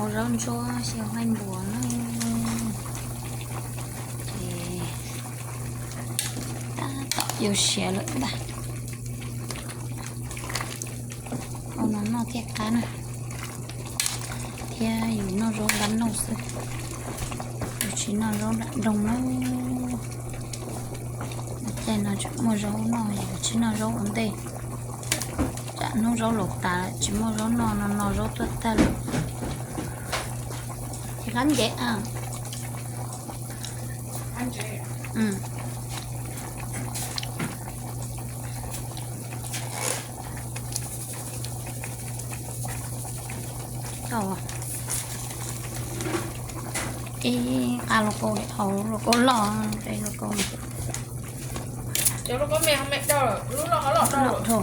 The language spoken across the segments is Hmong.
Zaub ntsuab xyaw nqaij npuas na, ces tab tom yuav siav lawm ntag. Ua no noj thiaj qab na, thiab yus noj zaub npab nauj xwb, yus tsis noj zaub nram nroog na. Caij no tseem muaj zaub noj, yus tsis noj zaub ua ntej, tsam hnub zaub laus tas lawm tsis muaj zaub noj no no zaub tuaj tag lawm. Ces qab ntev. Ib qab lauj kaub hauv lauj kaub loj, lauj kaub, loj dhau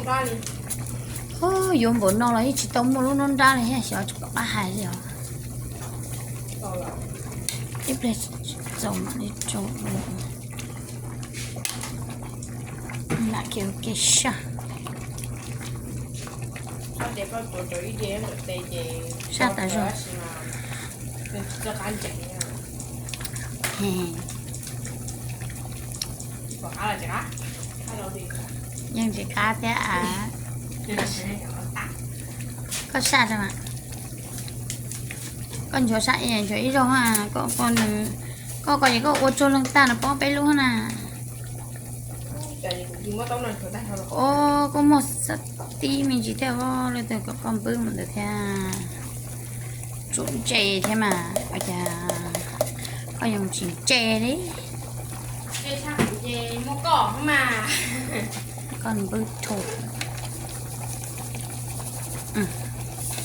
lawm. Yuav npaum no los yeej tsis tau muaj lub nruab nrab li thiab, xyov tsis pom qab hais li os. Ib pliag txaus mam li tso lam kev ua ke saj. Saj tas zog. Yeej tsis qab thiab a. Koj saj tag mas. Koj nchuav saj, nchuav ib zaug a, koj ko ces koj ua tsuag leej tag nws poob peb lub na. Os, koj muaj xab tib me ntsis thiab, leej twg kom koj npwb mus ntawd thiab. Tsum ntse thiab mas, ua cas koj yuav tsis ntse li. Koj npwb rau,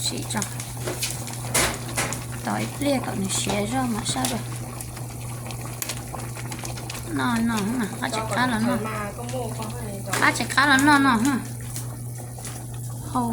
sim tso, tos ib pliag kom nws siav zog mam saj rau. Noj no, qab tsis qab los noj, qab tsis qab los noj no. Hau.